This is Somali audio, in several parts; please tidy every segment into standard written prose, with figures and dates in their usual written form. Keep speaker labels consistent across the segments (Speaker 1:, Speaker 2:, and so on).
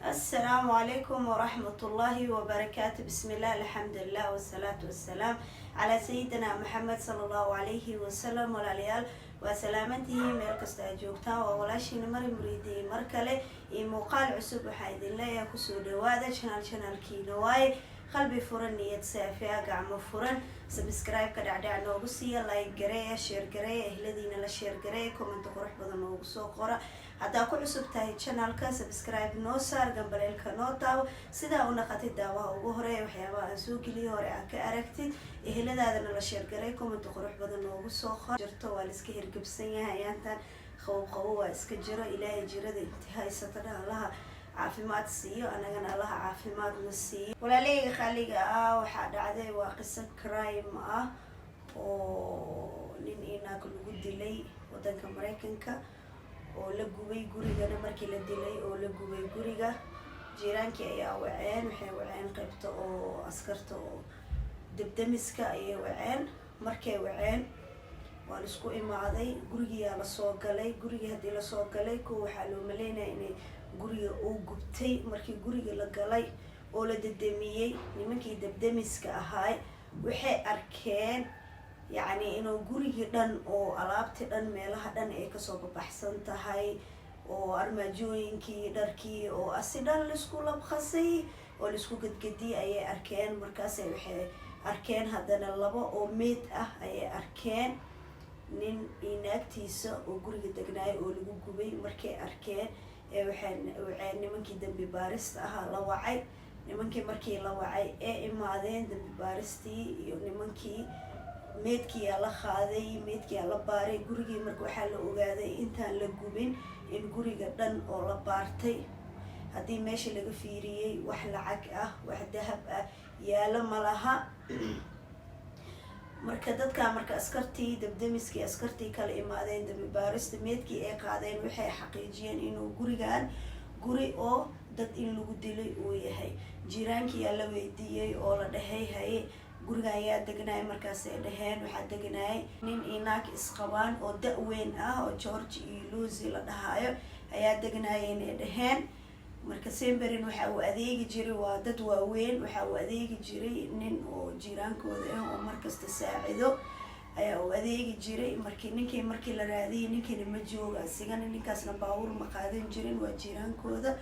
Speaker 1: Asalaamu calaykum waraxmatullaahi wabarakaatu. Bismillaah, alxamdulilah, wasalaatu wasalaam calaa sayidina Maxamed sala allahu calayhi wasalam. Walaalayaal, waa salaamantihiin meel kasta aad joogtaan. Waa walaashiina Mari Muriidiye, mar kale iyo muuqaal cusub. Waxaa idin leeyahay, kusoo dhawaada channelkiina waaye. Qalbi furan, niyad saafi ah, gacmo furan, subscribe-ka dhacdhac noogu siiya, like gareeya, share gareeya, ehladiina la share gareeya, comment qurux badan noogu soo qora. Haddaa ku cusub tahay channelka, subscribe noo saar, gambaleelka noo taabo, sidaa u naqatid daawaha ugu horeeya waxyaabaha aan soo geliyo hore aad ka aragtid. Eheladaadana la share gareey, comment qurux badan noogu soo qor. Jirto waa la iska hirgabsan yahay ayaantan, qabow qabo waa iska jiro. Ilaahay jirada inti haysatana Allaha caafimaad siiyo, anagana Allaha caafimaadna siiyo. Walaalahayga qaaliga ah, waxaa dhacday waa qiso crime ah oo nin iyo naag lagu dilay wadanka Mareykanka oo la gubay gurigana. Markii la dilay oo la gubay guriga, jiiraankii ayaa waceen. Waxay waceen qeybta oo askarta oo debdemiska ayay waceen. Markay waceen, waa la isku imaaday, gurigiyaa lasoo galay. Gurigii haddii lasoo galay, ko waxaa loo maleynaya inay guriga uu gubtay. Markii guriga la galay oo la dedemiyey, nimankii debdemiska ahaay waxay arkeen yacni inuu gurigii dhan oo alaabtii dhan meelaha dhan ay kasoo babaxsan tahay, oo armaajooyinkii, dharkii oo asi dhan laisku labqasay oo laisku gedgediyay ayay arkeen. Markaasay waxay arkeen haddana laba oo meyd ah ayay arkeen, nin iyo naagtiisa oo guriga degnaay oo lagu gubay. Markay arkeen ee waxay waceen nimankii dambi baarista ahaa la wacay. Nimankii markii la wacay ee imaadeen dambi baaristii iyo nimankii, meydkiyaa la qaaday, meydkiyaa la baaray gurigii. Marka waxaa la ogaaday intaan la gubin in guriga dhan oo la baartay. Haddii meesha laga fiiriyey, wax lacag ah, wax dahab ah yaalo ma laha. Marka dadka, marka askartii dabdemiskii, askartii kala imaadeen, dambi baarista, meedkii ay qaadeen, waxay xaqiijiyeen inuu gurigan guri oo dad in lagu dilay uu yahay. Jiiraankiyaa la weydiiyey oo la dhahay, "Haye, gurigan yaa degnaay?" Markaasay dhaheen, "Waxaa degnaay nin iyo naag isqabaan oo da-weyn ah oo George iyo Lucy la dhahaayo ayaa degnaayeen," ay dhaheen. Marka semberin waxa uu adeegi jiray, waa dad waaweyn, waxa uu adeegi jiray nin oo jiiraankooda ah oo markasta saacido ayaa uu adeegi jiray. Markii ninkii, markii la raadiyay, ninkiina ma jooga asigana. Ninkaasna baabuur ma qaadan jirin, waa jiiraankooda,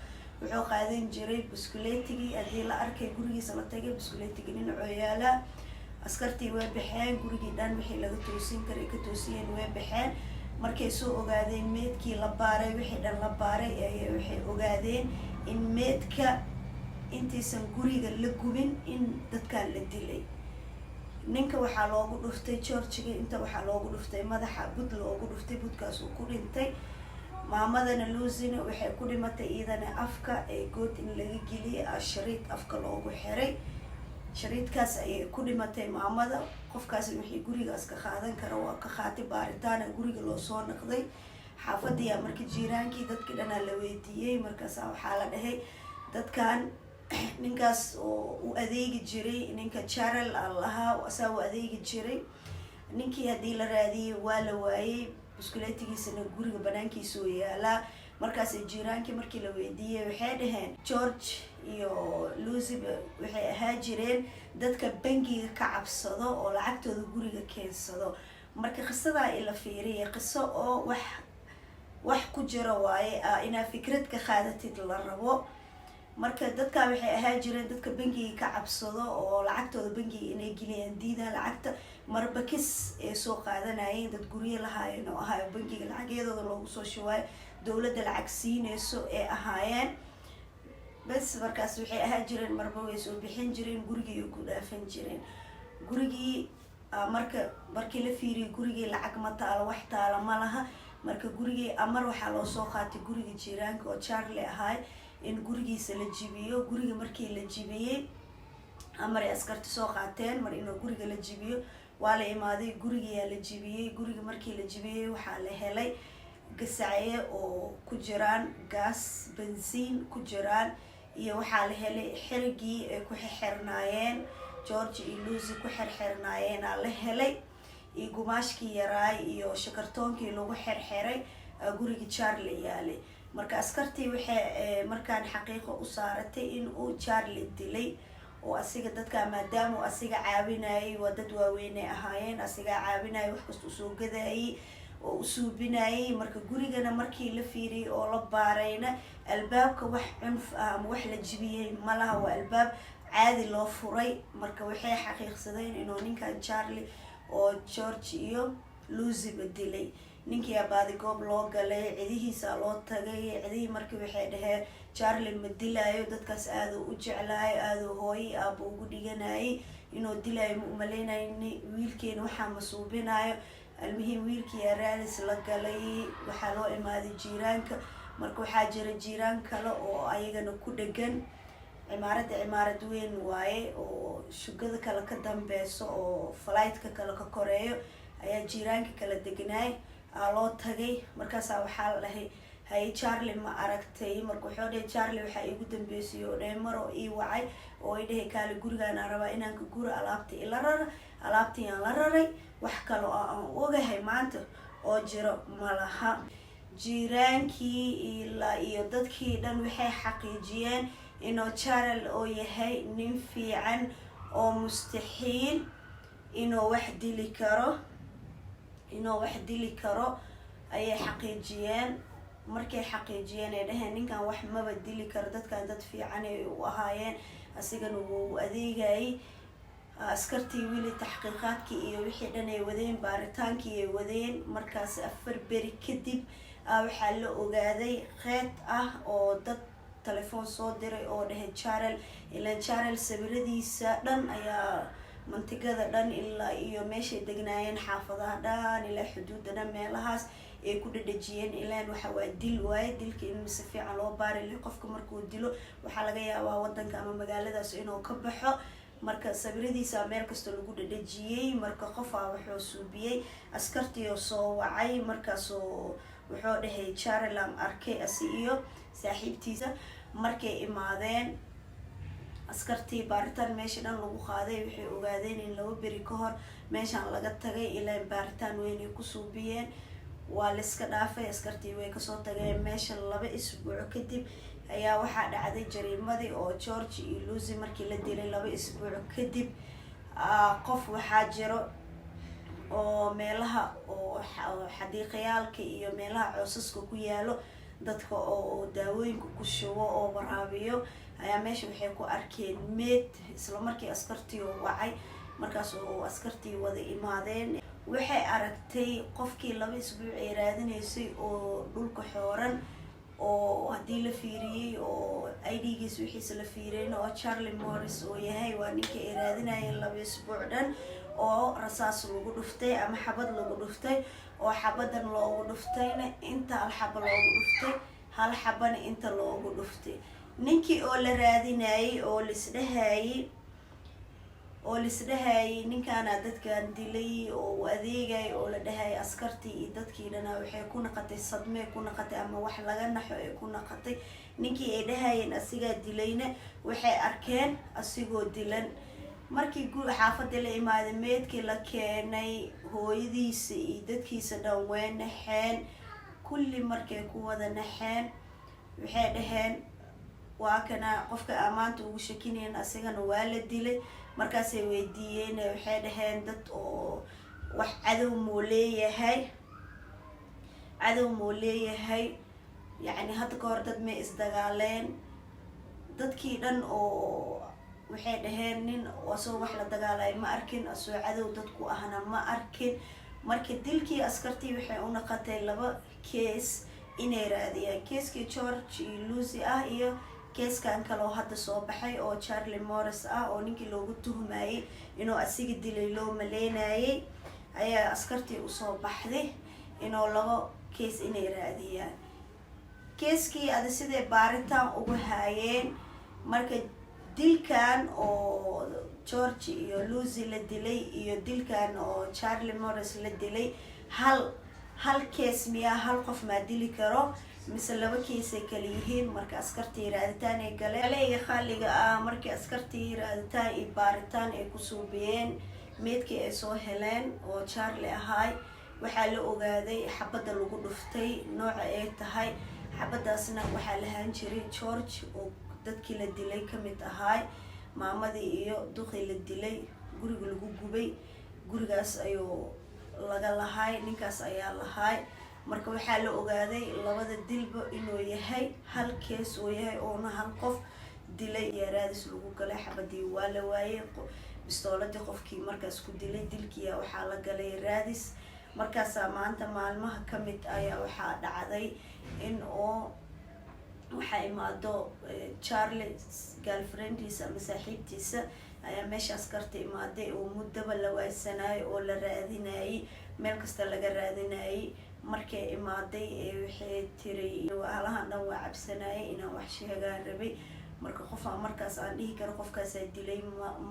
Speaker 1: wuxuu qaadan jiray buskuleetigii. Haddii la arkay, gurigiisa la tagay, buskuleetigii dhinacoo yaalaa. Askartii way baxeen, gurigii dhan wixii laga toosin karay ka toosiyeen, way baxeen. Markay soo ogaadeen, meedkii la baaray, wixii dhan la baaray, ay waxay ogaadeen in meedka intaysan guriga la gubin in dadkan la dilay. Ninka waxaa loogu dhuftay, Georgiga inta waxaa loogu dhuftay madaxa, bud loogu dhuftay, budkaas uu ku dhintay. Maamadana Lucyna waxay ku dhimatay iyadana afka ee good in laga geliyay, shariid afka loogu xiray, shariidkaas ayay ku dhimatay maamada. Qofkaasna wixii gurigaas ka qaadan kara waa ka qaatay. Baaritaana guriga loo soo naqday xaafadiyaa. Marka jiiraankii, dadkii dhanaa la weydiiyey. Markaasa waxaa la dhahay, dadkan ninkaas oo u adeegi jiray, ninka Jarel aan lahaa, asaa u adeegi jiray. Ninkii haddii la raadiyey, waa la waayey, buskuleetigiisana guriga banaankiisa uu yaalaa. Markaas jiiraankii markii la weydiiyey, waxay dhaheen George iyo Lucy waxay ahaa jireen dadka bangiga ka cabsado oo lacagtooda guriga keensado. Marka qisadaa ila fiiriya, qiso oo wax ku jira waaye, inaa fikrad ka qaadatid la rabo. Marka dadka waxay ahaa jireen dadka bangiga ka cabsado oo lacagtooda bangiga inay geliyaan diidaan, lacagta marba kis ay soo qaadanayeen. Dad guryo lahaayeen oo ahaayo, bangiga lacagyadooda loogu soo shubaayo, dowladda lacag siineyso ee ahaayeen bes. Markaas waxay ahaa jireen marba way soo bixin jireen, gurigii ku dhaafan jireen gurigii. Marka markii la fiiriyay gurigii, lacag ma taalo, wax taalo ma laha. Marka gurigii amar waxaa loo soo qaatay guriga jiiraanka oo Charlie ahaay in gurigiisa la jibiyo. Guriga markii la jibiyey, amar ay askarti soo qaateen mar inuu guriga la jibiyo. Waa la imaaday, gurigiyaa la jibiyey. Guriga markii la jibiyey, waxaa la helay gasacye oo ku jiraan gaas, bensiin ku jiraan, iyo waxaa la helay xerigii ay ku xirxirnaayeen George iyo Lucy ku xirxirnaayeenaa la helay, iyo gumaashkii yaraay iyo shakartoonkii lagu xirxiray gurigii Charlie yaalay. Marka askartii waxay markaan xaqiiqo u saaratay in uu Charlie dilay oo asiga dadka, maadaama uu asiga caawinayay. Waa dad waaweynay ahaayeen, asigaa caawinayay, wax kasta usoo gadayay oo u suubinayay. Marka gurigana markii la fiiriyay oo la baarayna, albaabka wax cunf ah ama wax la jibiyey malaha, waa albaab caadi loo furay. Marka waxay xaqiiqsadeen inuu ninkan Charlie oo George iyo Lucyba dilay. Ninkii baadigoob loo galay, cidihiisa loo tagay. Cidihii markii waxay dhaheen, "Charlie ma dilaayo, dadkaas aaduu u jeclaayo, aaduu hooyay aaba ugu dhiganayay, inuu dilaayo ma umaleynayni, wiilkeena waxaa ma suubinayo." Almuhiim, wiilkii raadis la galay. Waxaa loo imaaday jiiraanka. Marka waxaa jira jiiraan kale oo ayagana ku dhegan cimaaradda. Cimaarad weyn waaye oo shugada kale ka dambeyso oo flightka kale ka koreeyo ayaa jiiraanka kala degnaay aa loo tagay. Markaasaa waxaa la dhahay, "Haye, Charlie ma aragtay?" Marka wuxuu dhahay, "Charlie waxaa iigu dambeysay oo dhahay mar oo ii wacay oo i dhahay, 'Kaale, gurigaan aan rabaa inaan ka guro, alaabta ila rara.' Alaabtii aan la raray, wax kale oo aan ogahay maanta oo jiro malaha." Jiiraankii ilaa iyo dadkii dhan waxay xaqiijiyeen inuu Charlie oo yahay nin fiican oo mustaxiil inuu wax dili karo, inuu wax dili karo ayay xaqiijiyeen. Markay xaqiijiyeen ay dhaheen, "Ninkan wax maba dili karo, dadkan dad fiican ay u ahaayeen, asigana wuu adeegayay." Askartii weli taxqiiqaadkii iyo wixii dhan ay wadeen, baaritaankii ay wadeen. Markaas 4 beri kadib waxaa la ogaaday qeyd ah oo dad telefoon soo diray oo dhahay Charlie, ilaan Charlie sawiradiisa dhan ayaa mantigada dhan ilaa iyo meeshay degnaayeen, xaafadaha dhan ilaa xuduudda dhan meelahaas ay ku dhadhajiyeen. Ilaan waxa waa dil waaye, dilka in si fiican loo baari. Qofka markuu dilo waxaa laga yaabaa wadanka ama magaaladaas inuu ka baxo. Marka sawiradiisa meel kasta lagu dhadhajiyey. Marka qofaa wuxuu suubiyey askartiioo soo wacay. Markaasoo wuxuu dhahay, "Charlie aan arkay asi iyo saaxiibtiisa." Markay imaadeen askartii, baaritaan meesha dhan lagu qaaday, waxay ogaadeen in 2 beri ka hor meeshaan laga tagay. Ilaa baaritaan weyn ay ku suubiyeen, waa laiska dhaafay. Askartii way kasoo tageen meesha. 2 isbuuc kadib ayaa waxaa dhacday jariimadii oo George iyo Lucy markii la dilay 2 isbuuc kadib. Qof waxaa jiro oo meelaha oo xadiiqayaalka iyo meelaha coosaska ku yaalo dadka oo daawooyinka ku shubo oo waraabiyo ayaa meesha waxay ku arkeen meed. Isla markii askartii oo wacay, markaas oo askartii wada imaadeen, waxay aragtay qofkii 2 isbuuc ay raadinaysay oo dhulka xooran, oo haddii la fiiriyey oo ID-giis wixiisa la fiiriyeyna oo Charlie Morris oo yahay. Waa ninkii ay raadinayeen 2 isbuuc dhan, oo rasaas lagu dhuftay ama xabad lagu dhuftay, oo xabadan loogu dhuftayna inta hal xaba loogu dhuftay, hal xabana inta loogu dhuftay. Ninkii oo la raadinayay oo lisdhahayay ninkaana dadkan dilay oo u adeegay oo la dhahayay, askartii iyo dadkii dhana waxay ku naqatay sadmee ku naqatay ama wax laga naxo ay ku naqatay. Ninkii ay dhahayeen asigaa dilayna waxay arkeen asigoo dilan. Markii xaafadii la imaaday, meedkii la keenay, hooyadiisa iyo dadkiisa dhan way naxeen kulli. Markay ku wada naxeen, waxay dhaheen, "Waa kana qofka ammaanta ugu shakinayn, asigana waa la dilay." Markaasay weydiiyeen, waxay dhaheen, "Dad oo wax cadow muu leeyahay? Cadow muu leeyahay? Yacni hadda ka hor dad may isdagaaleen?" Dadkii dhan oo waxay dhaheen, "Nin asoo wax la dagaalay ma arkin, asoo cadow dadku ahna ma arkin." Marka dilkii askartii waxay u naqatay laba case inay raadiyaan: keeskii George iyo Lucy ah iyo keeskan kale oo hadda soo baxay oo Charlie Morris ah, oo ninkii loogu tuhmayay inuu asiga dilay loo maleynayay. Ayaa askartii usoo baxday inuu labo case inay raadiyaan. Keeskii ada siday baaritaan ugu haayeen, marka dilkan oo George iyo Lucy la dilay iyo dilkan oo Charlie Morris la dilay, hal hal case miyaa? Hal qof maa dili karo mise laba case ay kala yihiin? Marka askartii raaditaan ay galeen. Aleyga khaaliga ah, markii askartii raaditaan iyo baaritaan ay ku suubiyeen, meedkii ay soo heleen oo Charlie ahaay, waxaa la ogaaday xabadda lagu dhuftay nooca ay tahay. Xabadda lagu dhuftay waxay ahayd Xabadaasna waxaa lahaan jiray George oo dadkii la dilay kamid ahaay. Maamadii iyo duqii la dilay, guriga lagu gubay, gurigaas ayuu laga lahaay, ninkaas ayaa lahaay. Marka waxaa la ogaaday labada dilba inuu yahay hal case uu yahay, oona hal qof dilay. Raadis lagu galay, xabadii waa la waayey. Bistooladii qofkii markaas ku dilay dilkiya waxaa la galay raadis. Markaasaa maanta maalmaha kamid ayaa waxaa dhacday in oo waxaa imaado Charlie girlfriend-iisa ama saaxiibtiisa ayaa meesha askarta imaaday, oo muddaba la waaysanaayo oo la raadinayay, meel kasta laga raadinayay. Markay imaaday waxay tiri, "Halahan dhan waa cabsanayay, inaan wax sheegaan rabay. Marka qofaa markaas aan dhihi karo qofkaasaa dilay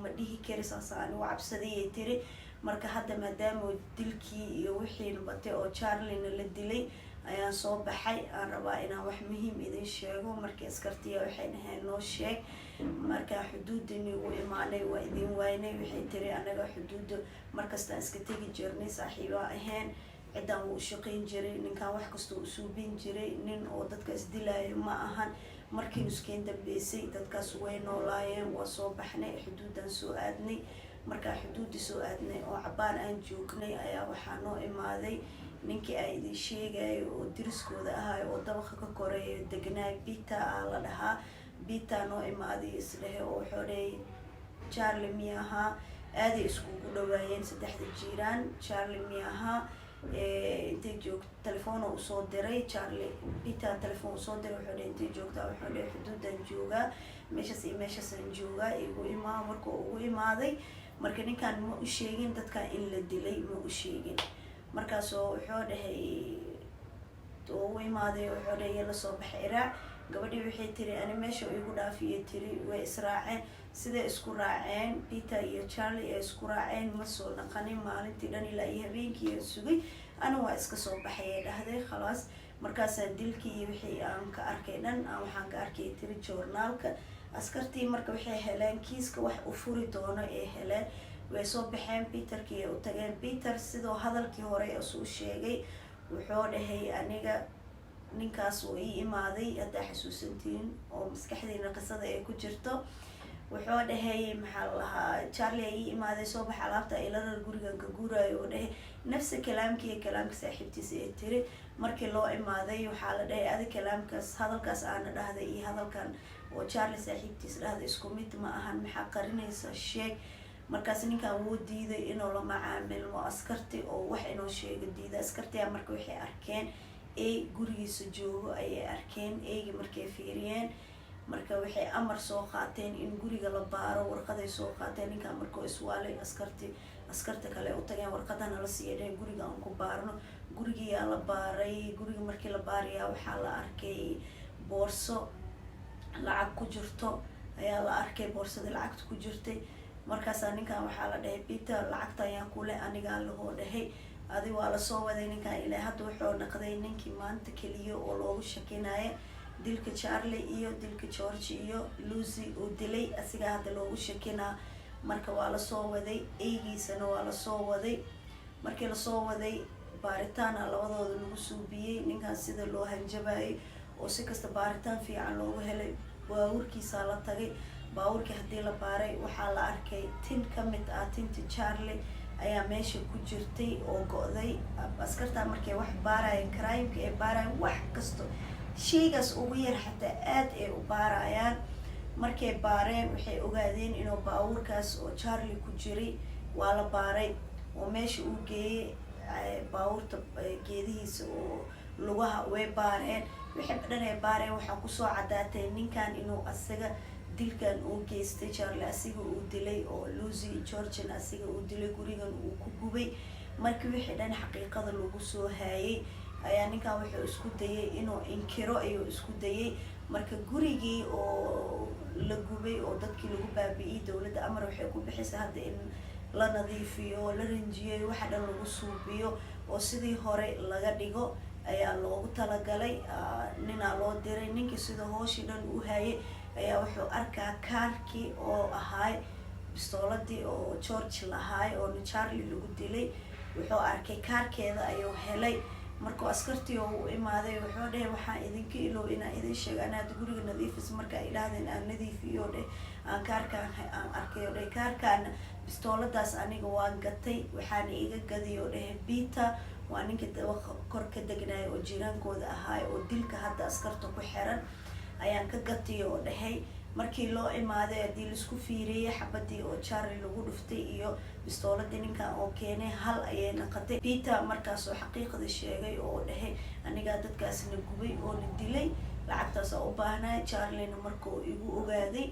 Speaker 1: ma dhihi kari, saas aan ugu cabsadayay," tiri. "Marka hadda maadaama dilkii iyo wixii batay oo Charlina la dilay ayaan soo baxay, aan rabaa inaan wax muhiim idin sheego." Markii askartiya waxay dhaheen, "Noo sheeg." "Markaa xuduudani ugu imaanay waa idin waynay," waxay tiri. "Anaga xuduudda markastaan iska tegi jirnay, saaxiibaa ahayn, ciddaan wuu ushaqayn jiray ninkaan, wax kastoo usuubin jiray, nin oo dadka isdilaayo ma ahan. Markii nuskeen dambeysay dadkaas way noolaayeen. Waa soo baxnay, xuduuddaan soo aadnay. Markaa xuduudda soo aadnay oo cabaan aan joognay ayaa waxaa noo imaaday ninkii aan idin sheegayo oo diriskooda ahayo oo dabaqa ka koreeyo degnaay, Peter aa la dhahaa. Peter noo imaaday," isdhehe, oo wuxuu dhahay, "Charlie miya ahaa?" Aaday iskugu dhawaayeen saddexda jiiraan. "Charlie miya ahaa?" "Intay joog?" Telefoona usoo diray Charlie, Peter telefoon usoo diray. Wuxuu dhahay, "Intay joogtaa?" Wuxuu dhahay, "Xuduudan joogaa, meeshaas iyo meeshaasaan joogaa, igu imaa." Markuu ugu imaaday, marka ninkan ma u sheegin dadkan in la dilay, ma u sheegin. Markaasoo wuxuu dhahay, ugu imaaday, wuxuu dhahay, "La soo baxay iraac." Gabadhii waxay tiri, "Ani meesha igu dhaafiyay," tiri. Way israaceen. Siday isku raaceen, Peter iyo Charlie ay isku raaceen, ma soo naqanin maalintii dhan ilaa iyo habeenkii sugay. "Ana waa iska soo baxay," ay dhahday. "Khalaas, markaasaan dilkii iyo wixii aan ka arkay dhan waxaan ka arkay," tiri, "journal-ka." Askartii marka waxay heleen kiiska wax u furi doono ay heleen. Way soo baxeen, Peterkii ay u tageen. Peter sidoo hadalkii hore isu sheegay, wuxuu dhahay, "Aniga ninkaas uu ii imaaday." Haddaa xasuusantiin oo maskaxdiina qisada ay ku jirto, wuxuu dhahay, maxaa la lahaa, "Charlie ii imaaday, soo bax, alaabta ay la rar, gurigan ka guuraayo," oo dhahay nafsa kalaamkii kalaamka saaxiibtiisa ee tiri. Markii loo imaaday waxaa la dhahay, "Adi kalaamkaas, hadalkaas aana dhahday iyo hadalkan oo Charlie saaxiibtiis dhahday isku mid ma ahan. Maxaa qarinaysa? Sheeg." Markaas ninkan wuu diiday inuu la macaamilmo askarti oo wax inuu sheego diiday. Askartiyaa marka waxay arkeen ey gurigiisa joogo ayay arkeen. Eygii markay fiiriyeen, marka waxay amar soo qaateen in guriga la baaro. Warqaday soo qaateen. Ninkan markuu iswaalay, askarti askarta kale u tageen, warqadana la siiya, dhehen, "Guriga aan ku baarno." Gurigiyaa la baaray. Guriga markii la baarayaa waxaa la arkay boorso lacag ku jirto ayaa la arkay, boorsadii lacagta ku jirtay. Markaasaa ninkan waxaa la dhahay, "Peter, lacagta ayaan kule?" "Anigaa lahoo," dhahay. Adi waa lasoo waday ninkan. Ilaa hadda wuxuu naqday ninkii maanta keliya oo loogu shakinaya dilka Charlie iyo dilka George iyo Lucy uu dilay, asigaa hadda loogu shakinaa. Marka waa lasoo waday, eygiisana waa lasoo waday. Markii lasoo waday, baaritaana labadooda lagu suubiyey. Ninkan sida loo hanjabayay oo si kasta baaritaan fiican loogu helay, baabuurkiisaa la tagay. Baabuurkii haddii la baaray, waxaa la arkay tin ka mid ah tinta Charlie ayaa meesha ku jirtay oo go'day. Askartaa markay wax baarayeen, crime-ka ay baarayaan, wax kasto sheygaas ugu yar xataa aad ay u baarayaan. Markay baareen, waxay ogaadeen inuu baabuurkaas oo Charlie ku jiray waa la baaray oo meesha uu geeyey baabuurta geedihiisa oo lugaha way baareen. Wixii dhan ay baareen, waxaa kusoo cadaatay ninkan inuu asaga dilkan uu geystay, Charlie asiga uu dilay oo Lucy Georgian asiga uu dilay, gurigan uu ku gubay. Markii wixii dhan xaqiiqada lagu soo haayay ayaa ninkan wuxuu isku dayay inuu inkiro ayuu isku dayay. Marka gurigii oo la gubay oo dadkii lagu baabi'iyey, dowladda amar waxay ku bixisay hadda in la nadiifiyo, la rinjiyeyo, waxa dhan lagu suubiyo oo sidii hore laga dhigo ayaa loogu talagalay. Ninaa loo diray. Ninkii sida hooshii dhan u hayay ayaa wuxuu arkaa kaarkii oo ahaay bistooladii oo George lahaay oo Charlie lagu dilay. Wuxuu arkay kaarkeeda ayuu helay. Markuu askartii oo u imaaday, wuxuu dhahay, "Waxaan idinka ilow inaan idin sheego, anaad guriga nadiifis marka ay dhahdeen aan nadiifiyo," dheh, "aan kaarkaan aan arkay," oo dheh, "kaarkaan bistooladaas aniga waan gatay, waxaana iga gadiy," oo dhehe, "Peter." Waa ninka dabaqa kor ka degnaya oo jiiraankooda ahaay oo dilka hadda askarta ku xiran ayaan ka gatay, oo dhahay. Markii loo imaaday, haddii laisku fiiriyey xabadii oo Charlie lagu dhuftay iyo bistooladii ninkan oo keenay, hal ayay naqatay. Peter markaasoo xaqiiqda sheegay oo dhahay, "Anigaa dadkaasna gubay oo na dilay, lacagtaas aa u baahnay. Charliena markuu igu ogaaday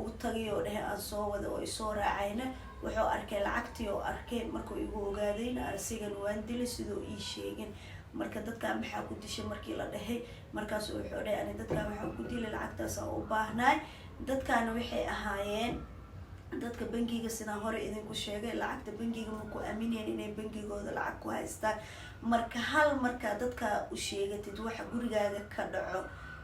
Speaker 1: u tagay," oo dhahay, "aan soo wada oo isoo raacayna, wuxuu arkay lacagtii oo arkay. Markuu igu ogaadayna asigan waan dilay sidoo ii sheegin." Marka dadkan maxaa ku dishay markii la dhahay, markaasu wuxuu dhahay, "Ani dadkan waxaa ku dilay lacagtaas aan u baahnaay. Dadkaana waxay ahaayeen dadka bangiga, sidaan hore idinku sheegay, lacagta bangiga ma ku aamineen inay bangigooda lacag ku haystaan. Marka hal markaa dadkaa u sheegatid waxa gurigaaga ka dhaco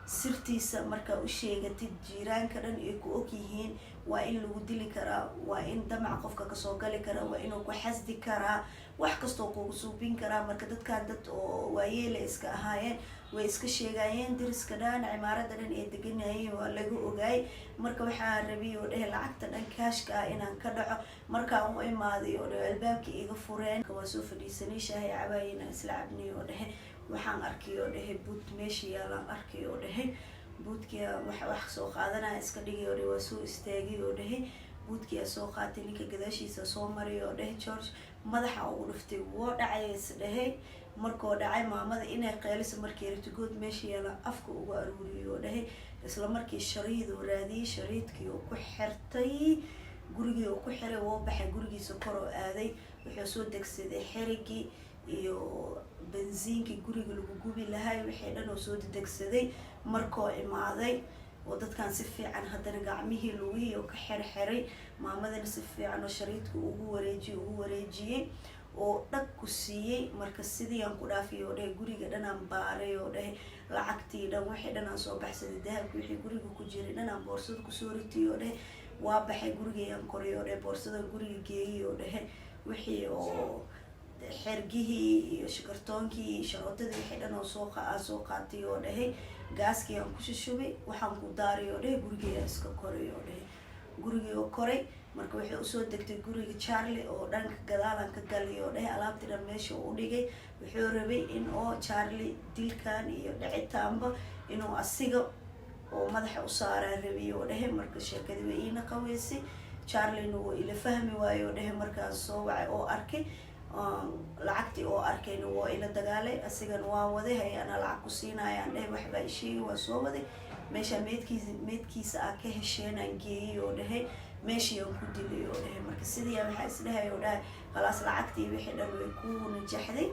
Speaker 1: sirtiisa, markaa u sheegatid jiiraanka dhan ay ku og yihiin, waa in lagu dili karaa, waa in damac qofka kasoo gali karaa, waa inuu ku xasdi karaa, wax kastoo kugu suubin karaa. Marka dadkan dad oo waayeela iska ahaayeen, way iska sheegayeen dariska dhan, cimaarada dhan ay deganayeen waa laga ogaay. Marka waxaa rabiy," oo dhehe, "lacagta dhan kaashka ah inaan ka dhaco. Markaan u imaaday," oo dhehe, "albaabka iga fureen, waa soo fadhiisanay, shaahay cabaayina isla cabnay," oo dhehe. "Waxaan arkay," oo dhehe, "buud meesha yaalaan arkay," oo dhehe. "Buudkii wax soo qaadanaya iska dhigay," oo dhehe. "Waa soo istaagay," oo dhehe. "Buudkii soo qaatay, ninka gadaashiisa soo maray," oo dhehe. "George madaxa ugu dhuftay, woo dhacay," is dhehay. "Markoo dhacay, maamada inay qeeliso markii ritigood meesha yaalaan afka ugu aruuriyay," oo dhehay. "Isla markii shariiduu raadiyey, shariidkii oo ku xirtay gurigii oo ku xiray, woo baxay, gurigiisa kor oo aaday. Wuxuu soo degsaday xerigii iyo bensiinkii guriga lagu gubi lahay, wixii dhan oo soo degsaday. Markoo imaaday oo dadkan si fiican haddana gacmihii lugihii oo ka xirxiray, maamadana si fiican oo shariidka ugu wareejiyey oo dhag ku siiyey. Marka sidii aan ku dhaafiyay," oo dhahay, "guriga dhan aan baaray," oo dhahay. "Lacagtii dhan, wixii dhan aan soo baxsaday, dahabki wixii guriga ku jiray dhan aan boorsada kusoo ritay," oo dhahay. "Waa baxay, gurigayaan koray," oo dhahay. "Boorsadan guriga geeyay," oo dhahay. "Wixii oo xergihii iyo shikartoonkii iyo sharootadii, wixii dhan oo soo aan soo qaatay," oo dhahay. "Gaaskii aan ku shishubay, waxaan ku daaray," oo dhahay, "gurigayaan iska koray," oo dhahay. Gurigii oo koray, marka waxay usoo degtay guriga Charlie oo dhanka gadaalan ka galay," oo dhahay. "Alaabtii dhan meesha u dhigay. Wuxuu rabay in oo Charlie dilkan iyo dhicitaanba inuu asiga oo madaxa u saaraa rabay," oo dhahay. "Marka sheekadii way iina qaweysay, Charliena wuu ila fahmi waayo," oo dhahay. "Markaan soo wacay oo arkay lacagtii oo arkayna, waa ila dagaalay. Asigana waa waday, hay anaa lacag ku siinayaan dhahay, waxbaa isheegay. Waa soo waday meesha meedkiisa aa ka hesheenaan geeyay," oo dhahay. "Meeshii aan ku dilay," oo dhahay. "Marka sidii waxaa isdhahay," oo dhahay, "khalaas, lacagtii wixii dhan way ku najaxday,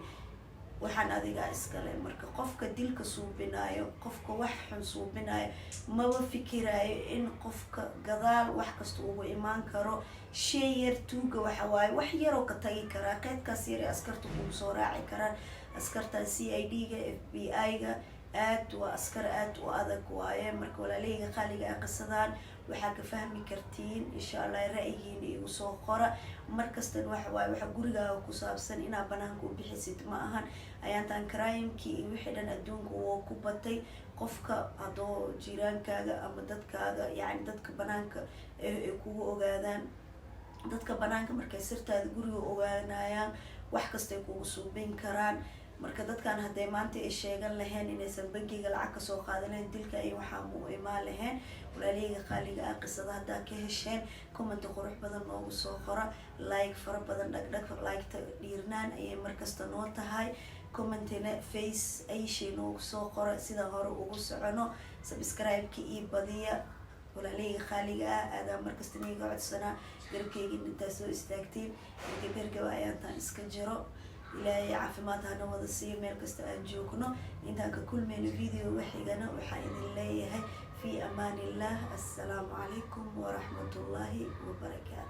Speaker 1: waxaan adigaa iskale." Marka qofka dilka suubinaayo, qofka wax xun suubinaayo, maba fikiraayo in qofka gadaal wax kasta ugu imaan karo. Shay yar tuuga waxa waaye wax yaroo ka tagi karaa, qeydkaas yar ee askarta kugu soo raaci karaan. Askartan CID-ga, FBI-ga aad waa askar aad u adag waaye. Marka walaalahayga qaaliga ah, qisadaan waxaa ka fahmi kartiin insha Allah ra'yigiina igu soo qora. Markastan waxa waaye waxa gurigaaga ku saabsan inaa banaanka u bixisid ma ahan. Ayaantan crimekii iyo wixii dhan adduunka woo ku batay. Qofka haddoo jiiraankaaga ama dadkaaga, yacni dadka banaanka ay kugu ogaadaan, dadka banaanka markay sirtaada guriga ogaanayaan, wax kastay kugu suubin karaan. Marka dadkan hadday maanta ay sheegan lahayn inaysan bangiga lacag kasoo qaadan lahayn, dilka iyo waxaa mu imaan lahayn. Walaalahayga qaaliga ah, qisada haddaa ka hesheen, comment qurux badan noogu soo qora, like fara badan dhagdhag. Liketa dhiirnaan ayay markasta noo tahay. Commentina face ayshay noogu soo qora sidaan hore ugu socono. Subscribe-ka iyo badiya, walaalahayga qaaliga ah. Aadaa markasta niiga codsanaa garabkeyga intaa soo istaagtiin. Hergeb hergaba ayaantaan iska jiro. Ilaahay caafimaad hana wada siiyo meel kasta aan joogno. Intaan ka kulmayno video waxigana, waxaan idin leeyahay fi amaan illah. Assalaamu calaykum waraxmatullaahi wabarakaatu.